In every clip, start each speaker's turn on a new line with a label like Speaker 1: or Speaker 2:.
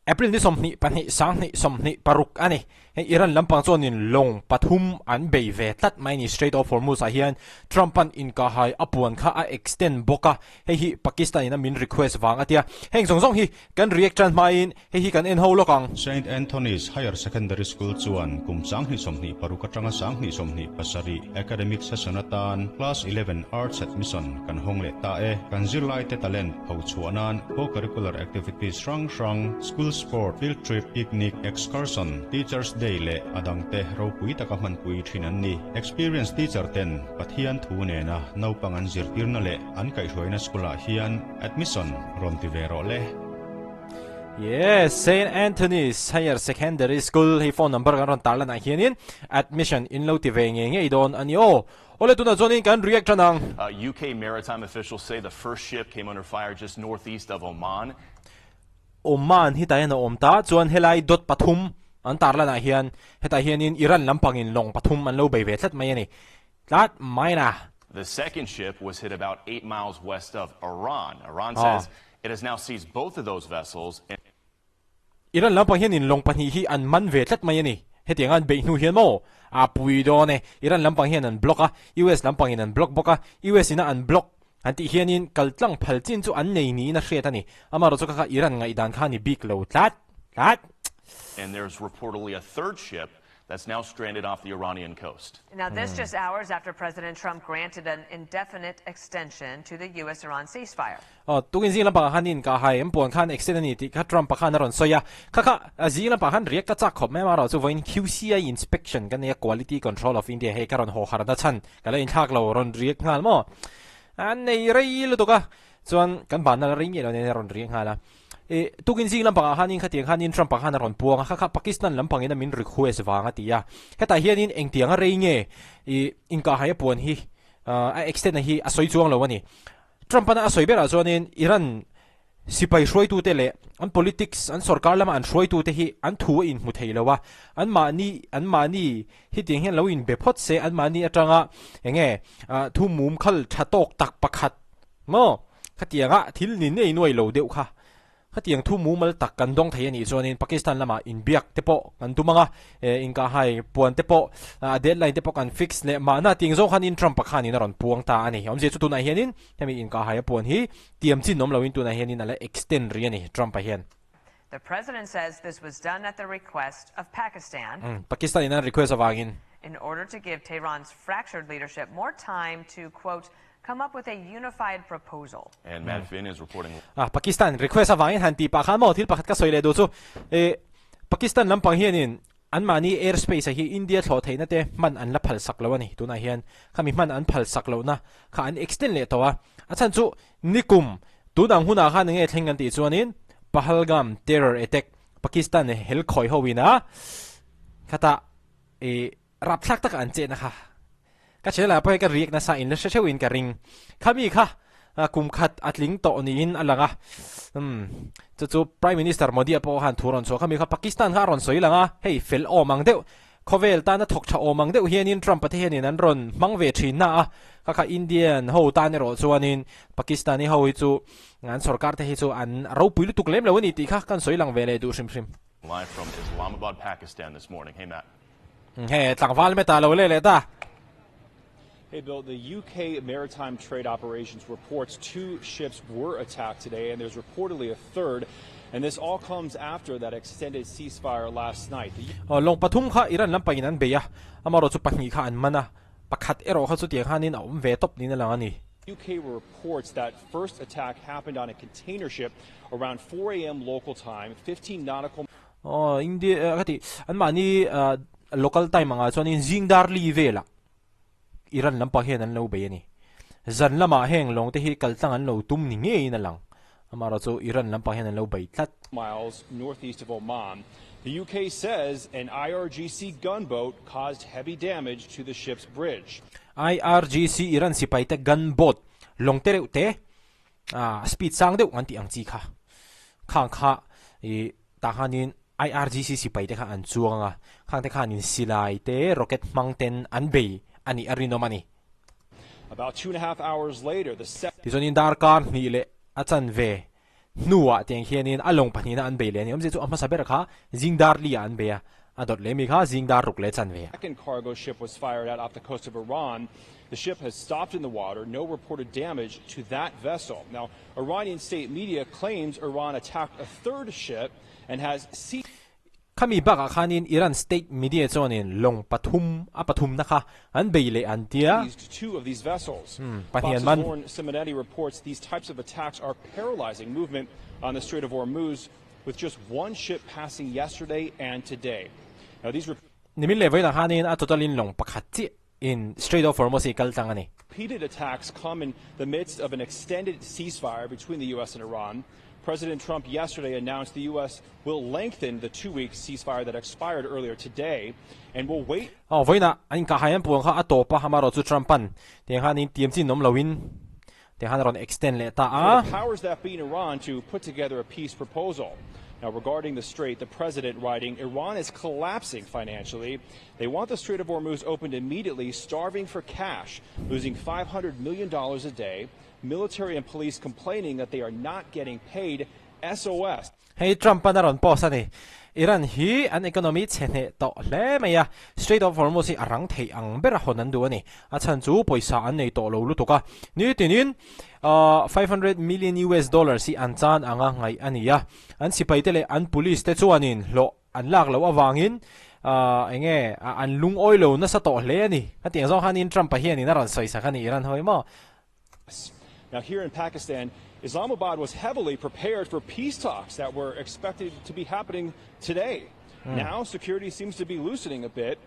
Speaker 1: April ni 22 2026 a ni. Hei Iran lampang chuanin lawng pathum an bei ve tlat mai a ni. Strait of Hormuz ah hian Trump-a'n inkahhai a puan kha a extend bawk a, hei hi Pakistan in a min request vang a tia. Heng zawng zawng hi kan react tan hmain hei hi kan en ho lawk ang.
Speaker 2: Saint Anthony's Higher Secondary School chuan kum 2026 atanga 2027 academic session atan Class 11 Arts Admission kan hawng leh ta e. Kan zirlaite talent phochhuah nan co-curricular activities hrang hrang, school sport, field trip, picnic, excursion, Teachers Day leh a dangte ropui taka hmanpui thin an ni. Experience teacher ten Pathian thu nena naupang an zirtirna leh an kaihhruaina school ah hian admission rawn ti ve rawh le.
Speaker 1: Yes, Saint Anthony's Higher Secondary School hei phone number kan rawn tarlan ah hianin admission in lo ti ve ngei ngei dawn a ni aw. Awle tunah chuanin kan react tan ang.
Speaker 3: UK maritime officials say the first ship came under fire just northeast of Oman.
Speaker 1: Oman hi tah hian a awm ta chuan helai dot pathum an tarlan ah hian hetah hianin Iran lampangin lawng pathum an lo bei ve tlat mai a ni. Tlat mai na.
Speaker 3: The second ship was hit about 8 miles west of Iran. Iran says it has now seized both of those vessels and.
Speaker 1: Iran lampang hianin lawng pahnih hi an man ve tlat mai a ni. Hetiang an beih hnu hian maw? A pui dawn e. Iran lampang hian an block a, US lampangin an block bawk a, US ina an block an tih hianin kal tlang phal chin chu an nei niin a hriat a ni. Amaherawhchu chu kha kha Iran ngaihdan kha a ni bik lo tlat tlat.
Speaker 3: And there's reportedly a third ship that's now stranded off the Iranian coast.
Speaker 4: Now this just hours after President Trump granted an indefinite extension to the US-Iran ceasefire.
Speaker 1: Aw, tukin zing lampangah khan in ka hai, an puan khan extend a ni tih kha Trump-a khan a rawn sawi a. Kha kha, zing lampangah khan riak ka chak khawp mai amaherawh chu vawiin QCI inspection kan nei a, Quality Control of India, hei ka rawn haw harna chhan ka la inthlak lo, rawn riak nghal maw? An nei rei lutuk a, chuan kan banna la rei miah lo nen a rawn riak nghal a. I tukin zing lampangah khanin khatiang khanin Trump-a khan a rawn puang a, kha kha Pakistan lampangin a min request vang a ti a. Hetah hianin engtianga rei nge i inkahhai a puan hi a extend a hi a sawi chuang lo a ni. Trump-an a sawi berah chuanin Iran sipai hruaitute leh an politics, an sorkar lama an hruaitute hi an thu a inhmu thei lo a, anmahni anmahni hetiang hian lo inbe phawt se anmahni atanga enge thu mum khal tha tawk tak pakhat maw? Khatianga thil ni nei nuai lo deuh kha khatiang thu mumal tak kan dawng thei a nih chuanin Pakistan lamah inbiak te pawh kan tum ang a, inkahhai puan te pawh a deadline te pawh kan fix leh mahna tiang zawng khanin Trump-a khanin a rawn puang ta a ni. Awmzia chu tunah hianin hemi inkahhai a puan hi tiam chin awm loin tunah hianin a la extend rih a ni Trump-a hian.
Speaker 4: The president says this was done at the request of Pakistan.
Speaker 1: Pakistan in an request avangin.
Speaker 4: In order to give Tehran's fractured leadership more time to, quote, come up with a unified proposal.
Speaker 3: And Matt Finn is reporting.
Speaker 1: Ah, Pakistan request avangin han tih pah khan maw thil pakhat ka sawi leh duh chu eh Pakistan lampang hianin anmahni airspace ah hi India thlawh theihna te hman an la phal sak lo a ni. Tunah hian khami hman an phal sak lohna kha an extend leh tawh a. A chhan chu nikum tun ang hunah khan enge thleng kan tih chuanin Pahalgam terror attack Pakistan hel khawi ho ina khatah eh Rapthlak taka an chetna kha ka channel ah pawh hei ka react nasa in la hre theuhin ka ring. Khami kha kum khat a tling tawh niin a lang a. Umm chu chu Prime Minister Modi a pawh khan thu rawn chhuah khami kha Pakistan kha a rawn sawi lang a, hei fel awm ang deuh, khawvel tana thawk tha awm ang deuh hianin Trump a te hianin an rawn hmang ve thin na a, kha kha Indian ho tan erawh chuanin Pakistani ho hi chu an sorkar te hi chu an ropui lutuk lem lo a ni tih kha kan sawi lang ve leh duh hrim hrim.
Speaker 3: Live from Islamabad, Pakistan this morning. Hey Matt.
Speaker 1: He tlangval meta lo le le ta.
Speaker 5: Hey Bill, the UK Maritime Trade Operations reports two ships were attacked today and there's reportedly a third. And this all comes after that extended ceasefire last night.
Speaker 1: The Long pathum kha Iran lampang in an bei a, amarawh chu pahnih kha an man a, pakhat erawh kha chutiang khanin a awm ve tawp niin a lang a ni.
Speaker 5: UK reports that first attack happened on a container ship around 4 a.m. local time, 15 nautical
Speaker 1: Aw India ka ti anmahni local time angah chuanin zing dar li velah Iran lampang hian an lo bei a ni. Zan lamah heng lawng te hi kal tlang an lo tum ni ngeiin a lang. Amaherawh chu Iran lampang hian an lo bei tlat.
Speaker 5: Miles northeast of Oman. The UK says an IRGC gunboat caused heavy damage to the ship's bridge.
Speaker 1: IRGC Iran sipai te gunboat lawng te reuh te a speed sang deuh an tih ang chi kha khang kha ih tah khanin IRGC sipai te kha an chuang a, khang te khanin silai te rocket hmang ten an bei a nih a rinawm a ni.
Speaker 5: About 2.5 hours later, the
Speaker 1: Tichuanin darkar hnih leh a chan ve. Hnuah tiang hianin a lawng pahnihna an bei leh a ni. Awmzia chu a hmasa ber kha zing dar li ah an bei a, a dawt leh mi kha zing dar ruk leh chan ve ah.
Speaker 5: Second cargo ship was fired at off the coast of Iran. The ship has stopped in the water. No reported damage to that vessel. Now, Iranian state media claims Iran attacked a third ship and has seized.
Speaker 1: Khami bakah khanin Iran state media chuanin lawng pathum a pathumna kha an bei leh an tia.
Speaker 5: Two of these vessels.
Speaker 1: Pahnih an
Speaker 5: Fox's
Speaker 1: man.
Speaker 5: Lauren Simonetti reports these types of attacks are paralyzing movement on the Strait of Hormuz with just one ship passing yesterday and today. Now these
Speaker 1: Nimin leh vawiinah khanin a total in lawng pakhat chiah in Strait of Hormuz hi kal tlang a ni.
Speaker 5: Repeated attacks come in the midst of an extended ceasefire between the US and Iran. President Trump yesterday announced the US will lengthen the two-week ceasefire that expired earlier today and will wait
Speaker 1: Aw, vawiinah an inkah hai an puang kha a tawp a, amaherawhchu chu Trump-a'n tiang khan intiam chin awm loin tiang khan a rawn extend leh ta
Speaker 5: for
Speaker 1: a.
Speaker 5: the powers that be in Iran to put together a peace proposal. Now, regarding the strait, the president writing, Iran is collapsing financially. They want the Strait of Hormuz opened immediately, starving for cash, losing $500 million a day. Military and police complaining that they are not getting paid. SOS.
Speaker 1: Hei Trump-an a rawn post a ni. Iran hi an economy chhe hneh tawh hle mai a, Strait of Hormuz hi a rang theih ang ber a hawn an duh a ni. A chhan chu pawisa an nei tawh lo lutuk a. Nitinin 500 million US dollars hi an chan anga ngaih a ni a. An sipaite leh an police te chuanin hlawh an lak loh avangin eng nge an lungawi lo nasa tawh hle a ni. Hetiang zawng khanin Trump-a hianin a rawn sawi sak a ni Iran ho hi maw?
Speaker 5: Now here in Pakistan, Islamabad was heavily prepared for peace talks that were expected to be happening today. Now security seems to be loosening a bit.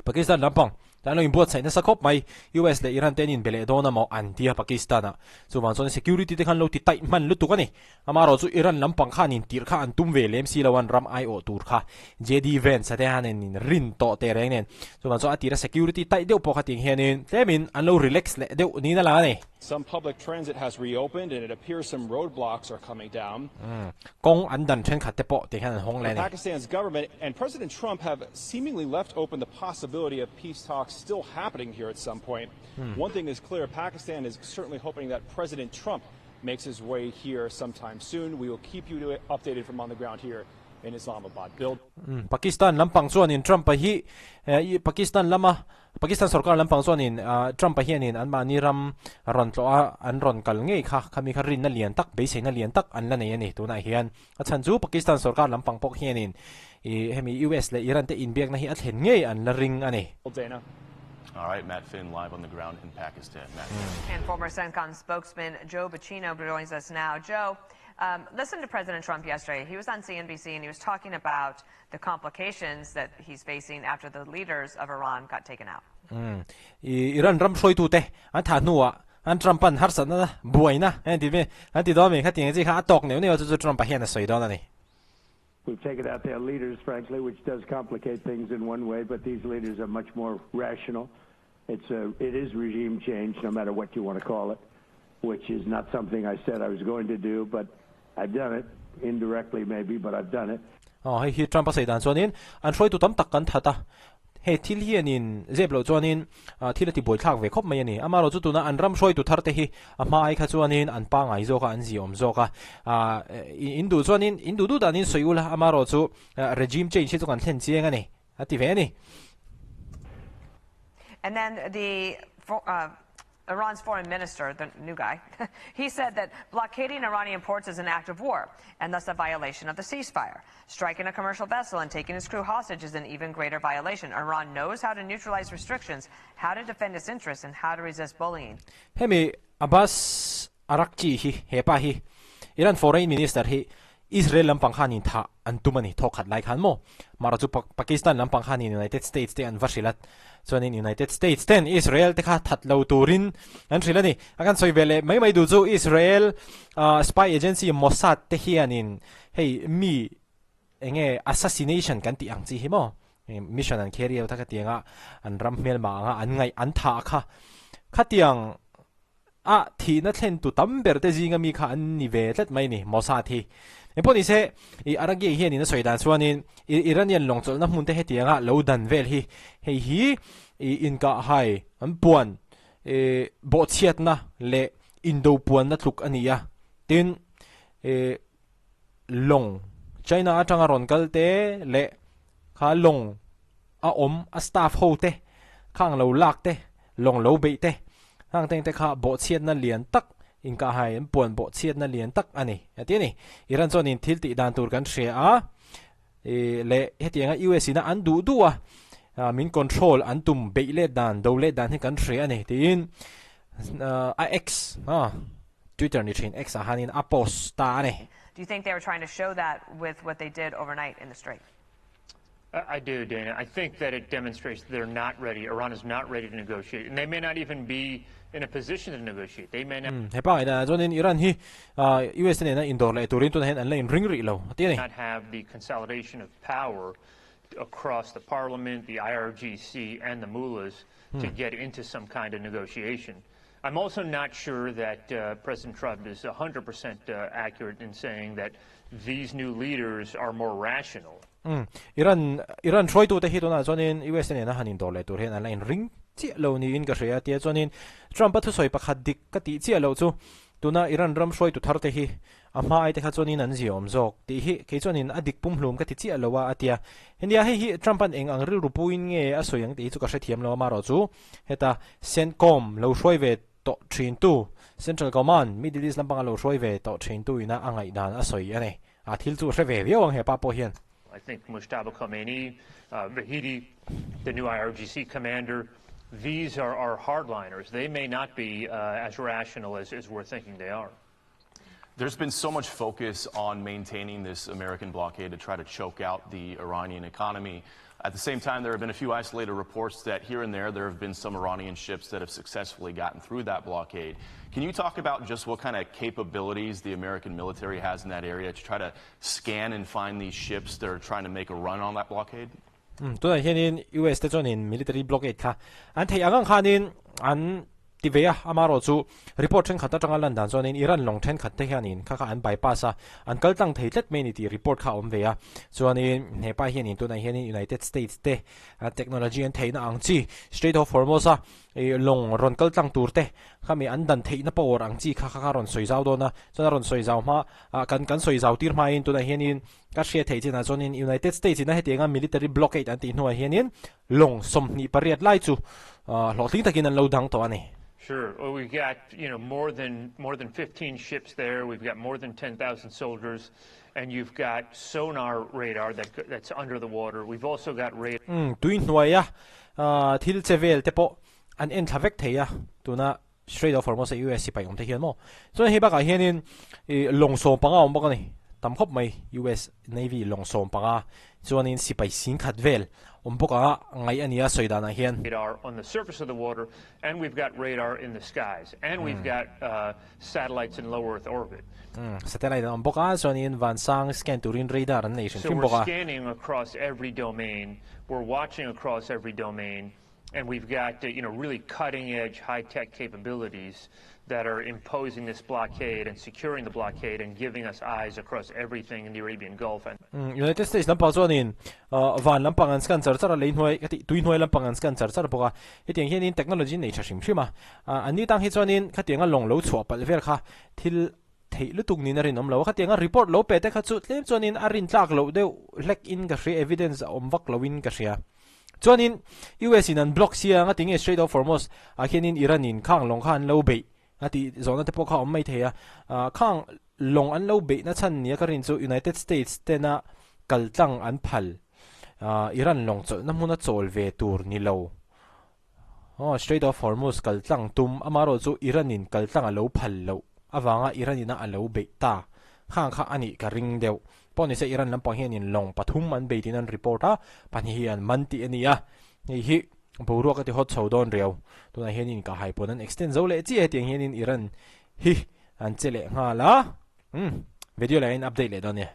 Speaker 1: Pakistan lampang tan lo inbuatsaih nasa khawp mai. US leh Iran te an inbe leh dawn amaw an ti a Pakistan ah. Chuvang chuan security te khan lo ti tight hman lutuk a ni. Amaherawh chu Iran lampang khan intirh kha an tum ve lem si lo an ram aiawh tur kha JD Vance a te han in rin tawh teh reng nen. Chuvang chuan a tira security tight deuh pawh kha tiang hianin tlemin an lo relax leh deuh niin a lang a ni.
Speaker 5: Some public transit has reopened and it appears some roadblocks are coming down.
Speaker 1: Kawng an dan thenkhat te pawh tiang hian an hawng leh a ni.
Speaker 5: Pakistan's government and President Trump have seemingly left open the possibility of peace talks still happening here at some point. One thing is clear, Pakistan is certainly hoping that President Trump makes his way here sometime soon. We will keep you updated from on the ground here in Islamabad. Bill.
Speaker 1: Pakistan lampang chuanin Trump-a hi Pakistan lama Pakistan sorkar lampang chuanin Trump-a hianin anmahni ram rawn tlawh a, an rawn kal ngei kha, khami kha rinna lian tak, beiseina lian tak an la nei a ni tunah hian. A chhan chu Pakistan sorkar lampang pawh hianin hemi US leh Iran te inbiakna hi a thlen ngei an la ring a ni.
Speaker 5: Dana.
Speaker 3: All right, Matt Finn live on the ground in Pakistan. Matt Finn.
Speaker 4: And former CENTCOM spokesman Joe Buccino joins us now. Joe, um, listen to President Trump yesterday. He was on CNBC and he was talking about the complications that he's facing after the leaders of Iran got taken out.
Speaker 1: Iran ram hruaitute an thah hnuah an Trump-a'n harsatna buaina an ti an ti dawn a mi khatiang chi kha a tawk neuh neuh a chu chu Trump-a hian a sawi dawn a ni.
Speaker 6: We've taken out their leaders, frankly, which does complicate things in one way, but these leaders are much more rational. It's a, it is regime change, no matter what you want to call it, which is not something I said I was going to do, but I've done it, indirectly maybe, but I've done it.
Speaker 1: Aw, hei hi Trump a sawi dan chuanin an hruaitu tam tak kan that a, he thil hianin zep loh chuanin thil a ti buaithlak ve khawp mai a ni. Amaherawh chu tuna an ram hruaitu thar te hi a hma ai kha chuanin an pangngai zawk a, an ziawm zawk a. In duh chuanin in duh duh danin sawi ula, amaherawh chu regime change hi chu kan thlen chiang a ni, a ti ve a ni.
Speaker 4: And then the Iran's foreign minister, the new guy, he said that blockading Iranian ports is an act of war and thus a violation of the ceasefire. Striking a commercial vessel and taking its crew hostage is an even greater violation. Iran knows how to neutralize restrictions, how to defend its interests, and how to resist bullying.
Speaker 1: Hemi Abbas Araghchi hi hepa hi Iran foreign minister hi Israel lampang khanin tha an tum ani thawk khat lai khan maw? Mara chu Pakistan lampang khanin United States te an va hrilh a, chuanin United States ten Israel te kha that lo turin an hrilh a ni. A kan sawi ve leh mai mai duh chu Israel spy agency Mossad te hianin hei mi enge assassination kan tih ang chi hi maw? Mission an carry out a khatianga an ram hmelma anga an ngaih an thah kha khatiang A thihna thlen tu tam ber te zinga mi kha an ni ve tlat mai ni, Mossad hi. Engpawh ni se, i Araghi hianin a sawi dan chuanin i Iranian lawng chawlhna hmun te hetianga lo dan vel hi, hei hi i inkahhai an puan i bawhchhiatna leh indo puanna tluk a ni a. Tin, Lawng China atanga rawn kal te leh kha lawng a awm a staff ho te khang lo lak te lawng lo beih te hang teng te kha bawhchhiatna lian tak inkahhai an puan bawhchhiatna lian tak a ni a ti a ni. Iran chuanin thil tih dan tur kan hria a leh hetianga US ina an duh duh a min control an tum beih let dan do let dan hi kan hria a ni tiin a X Twitter ni thin X ah hanin a post ta a ni.
Speaker 4: Do you think they were trying to show that with what they did overnight in the strait?
Speaker 7: I do, Dana. I think that it demonstrates they're not ready. Iran is not ready to negotiate, and they may not even be in a position to negotiate. They may not.
Speaker 1: He pa ina chuanin Iran hi US nena indawr leh turin tunah hian an la inring rih lo a ti a ni.
Speaker 7: Not have the consolidation of power across the parliament, the IRGC, and the mullahs to get into some kind of negotiation. I'm also not sure that uh, President Trump is 100% uh, accurate in saying that these new leaders are more rational.
Speaker 1: Um, Iran Iran hruaitute hi tunah chuanin USA nena han indawr leh tur hian an la inring chiah lo niin ka hria tia chuanin Trump-a thusawi pakhat dik ka tih chiah loh chu tuna Iran ram hruaitu thar te hi a hma ai te kha chuanin an ziaawm zawk tih hi kei chuanin a dik pumhlum ka ti chiah lo a a tia. Nia hei hi Trump-a'n eng ang rilru puin nge a sawi ang tih hi chu ka hrethiam lo a marawh chu heta CENTCOM lo hruai ve tawh thintu Central Command Middle East lampanga lo hruai ve tawh thintu ina a ngaihdan a sawi a ni. A thil chu hre ve viau ang hepa pawh hian.
Speaker 7: I think Mojtaba Khamenei, Vahidi, the new IRGC commander, these are are hardliners. They may not be as rational as as we're thinking they are.
Speaker 3: There's been so much focus on maintaining this American blockade to try to choke out the Iranian economy. At the same time, there have been a few isolated reports that here and there, there have been some Iranian ships that have successfully gotten through that blockade. Can you talk about just what kind of capabilities the American military has in that area to try to scan and find these ships that are trying to make a run on that blockade?
Speaker 1: Tunah hianin US te chuanin military blockade kha an theih ang ang khanin an Ti ve a, amarawh chu report thenkhat atanga lan dan chuanin Iran lawng thenkhat te hianin kha kha an bypass a, an kal tlang thei tlat mai a ni tih report kha a awm ve a. Chuanin hepa hianin tunah hianin United States te technology an theihna ang chi Strait of Hormuz a lawng rawn kal tlang tur te khami an dan theihna power ang chi kha kha kha rawn sawi zau dawn a, chuan a rawn sawi zau hma kan kan sawi zau tir hmain tunah hianin ka hriat theih chinah chuanin United States ina hetianga military blockade an tih hnuah hianin Lawng 28 lai chu hlawhtling takin an lo dang tawh a ni.
Speaker 7: Sure. Well, we've got, you know, more than more than 15 ships there. We've got more than 10,000 soldiers and you've got sonar radar that that's under the water. We've also got radar.
Speaker 1: Umm, tui hnuaia thil che vel te pawh an en thla vek thei a, tuna Strait of Hormuz a US sipai awm te hian maw. Chuan hei bakah hianin ih lawng 15 awm bawk a ni, tam khawp mai US Navy lawng 15 chuanin sipai sing khat vel awm bawk anga ngaih a ni a sawi danah hian.
Speaker 7: Radar on the surface of the water and we've got radar in the skies and we've got satellites in low earth orbit.
Speaker 1: Umm satellite an awm bawk a chuanin vansang scan turin radar an nei hrim
Speaker 7: hrim bawk a. So we're scanning across every domain, we're watching across every domain. And we've got, you know, really cutting edge high tech capabilities that are imposing this blockade and securing the blockade and giving us eyes across everything in the Arabian Gulf. And
Speaker 1: United States lampang chuanin van lampang an scan char char a, lei hnuai ka tih tui hnuai lampang an scan char char bawk a, hetiang hianin technology nei tha hrim hrim a, an ni tang hi chuanin khatianga lawng lo chhuah palh vel kha thil theih lutuk niin a rinawm lo a, khatianga report lo pe te kha chu tlem chuanin a rintlak loh deuh hlek in ka hria, evidence a awm vak loin ka hria. Chuanin US in an block sia anga tinge Strait of Hormuz ah khianin Iran in khang lawng kha an lo beih a tih zawhna te pawh kha a awm mai thei a, khang lawng an lo beih na chhan nia ka rin chu United States tena kal tlang an phal Iran lawng chawlhna hmuna chawl ve tur ni lo aw Strait of Hormuz kal tlang tum amarawh chu Iran in kal tlang a lo phal loh avanga Iran ina a lo beih ta khang kha a nih ka ring deuh. Pawh nise Iran lampang hianin lawng pathum an bei tiin an report a, pahnih hi an man tih a ni a, hei hi boruak a ti hawt chho dawn riau. Tunah hianin inkahhai pawn an extend zo leh chiah hetiang hianin Iran hi an che leh nghal a, umm video leh in update leh dawn nia.